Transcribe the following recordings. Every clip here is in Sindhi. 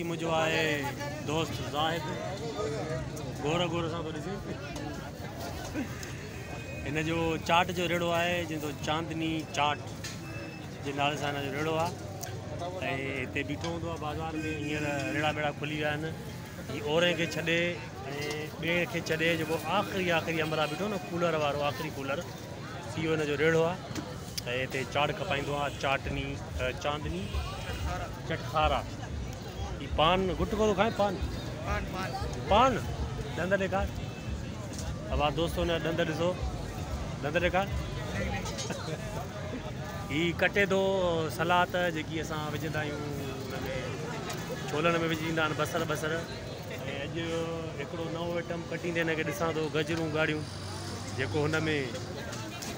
منهنجو آهي دوست زاهد گور گور سان ٿو ڏسي. هن جو چاٽ جو ريڙهو آهي جنهن جو چاندني چاٽ جي نالي سان هن جو ريڙهو آهي ۽ هتي بيٺو هوندو آهي بازار ۾. هينئر ريڙها ٻيڙا کلي ويا آهن. هي اورين کي ڇڏي ۽ ٻئي کي ڇڏي جيڪو آخري آخري همراهه بيٺو نه ڪولر وارو آخري ڪولر اهو هن جو ريڙهو آهي ۽ هتي چاٽ کپائيندو آهي. چاٽني چاندني چٽخارا. هي پان گٽڪو ٿو کائي. پان پان ڏند ڏيکار ابا. دوستو هن جا ڏند ڏسو. ڏند ڏيکار. هي ڪٽي ٿو سلاد جيڪي اسان وجهندا آهيون هن ۾ ڇولن ۾ وجهي ڏيندا آهن بصر بصر. ۽ اڄ هڪڙو نئون آئٽم ڪٽيندي هن کي ڏسان ٿو گجرون ڳاڙهيون جيڪو هن ۾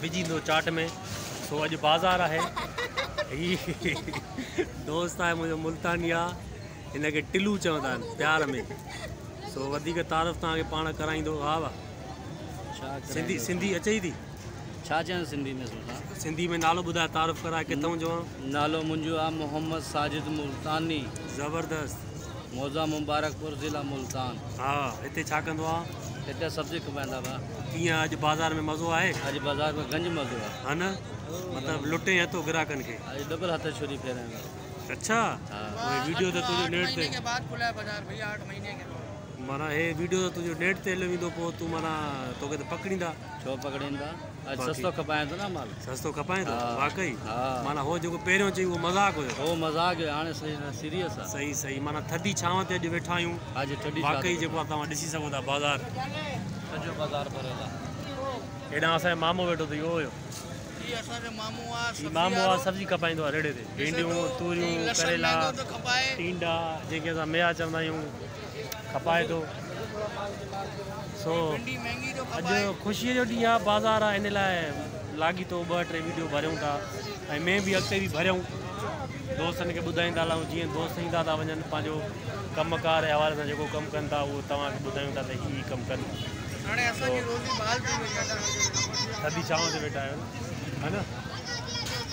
وجهيندو چاٽ ۾. سو اڄ بازار آهي. هي دوست آهي منهنجو ملتاني آهي. هن کي ٽلو چوندا آهن پيار ۾. سو وڌيڪ تعارف توهان کي پاڻ ڪرائيندو. ها وا سنڌي سنڌي اچي ٿي؟ ڇا چيان سنڌي ۾ سلطان؟ سنڌي ۾ نالو ٻڌاء، تعارف ڪرائي، ڪٿان جو آهين؟ نالو منهنجو آهي محمد ساجد ملتاني. زبردست. موضع مبارڪپور ضلع ملتان. ها هتي ڇا ڪندو آهين؟ هتي سبزي کپائيندا ڀا. ڪيئن اڄ بازار ۾ مزو آهي؟ اڄ بازار ۾ گنج مزو آهي. ها نه مطلب لٽي هٿو گراهڪن کي. اڄ ڊبل هٿ ڇري ڦيرائيندا. اڇا ها ويڊيو ته تنهنجو نيٽ تي مهيني ڪي بعد کلا هي بازار ڀيا 8 مهيني ڪي بعد. معنيٰ هي ويڊيو ته تنهنجو نيٽ تي هليو ويندو پوء تون معنيٰ توکي ته پڪڙيندا. ڇو پڪڙيندا؟ اڄ سستو کپايان ٿو نه مال. سستو کپائين ٿو واقعي؟ ها. معنيٰ هو جيڪو پهريون چئي اهو مذاق هيو. هو مذاق هيو هاڻي سيريس آ. صحيح صحيح معنيٰ ٿڌي ڇانو تي اڄ ويٺا آهيون. اڄ ٺڍي ڇانو. واقعي جيڪو آ توهان ڏسي سگهو ٿا بازار. سڄو بازار ڀريل آ. هيڏانهن اسان جو مامو ويٺو اٿئي اهو هيو. هي اسان جو مامو آ. هي مامو آ سبزي کپائيندو آ ريڙهي تي. ڀينڊيون توريون ڪريلا ٽينڊا جنهن کي اسان ميها چوندا آهيون کپائي ٿو. سو اڄ خوشيء جو ڏينهن آ بازار آ ان لاء لاڳيتو 2 3 ويڊيو ڀريون ٿا ۽ مين به اڳتي به ڀريون. دوستن کي ٻڌائيندا هلون جيئن دوست ايندا ٿا وڃن پنهنجو ڪم ڪار جي حوالي سان جيڪو ڪم ڪن ٿا اهو توهان کي ٻڌايون ٿا ته هي هي ڪم ڪن ٿا. هاڻي اسان جي روزي بحال ٿي وئي آ. ٿڌي ڇانو تي ويٺا آهيو نه؟ ها نه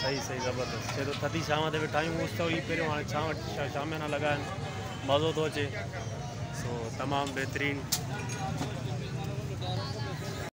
صحيح صحيح زبردست. چئي ٿو ٿڌي ڇانو تي ويٺا آهيون اس ته هئي پهريون هاڻي ڇانو شاميانا لڳا آهن مزو ٿو اچي. سو تمام بهترين.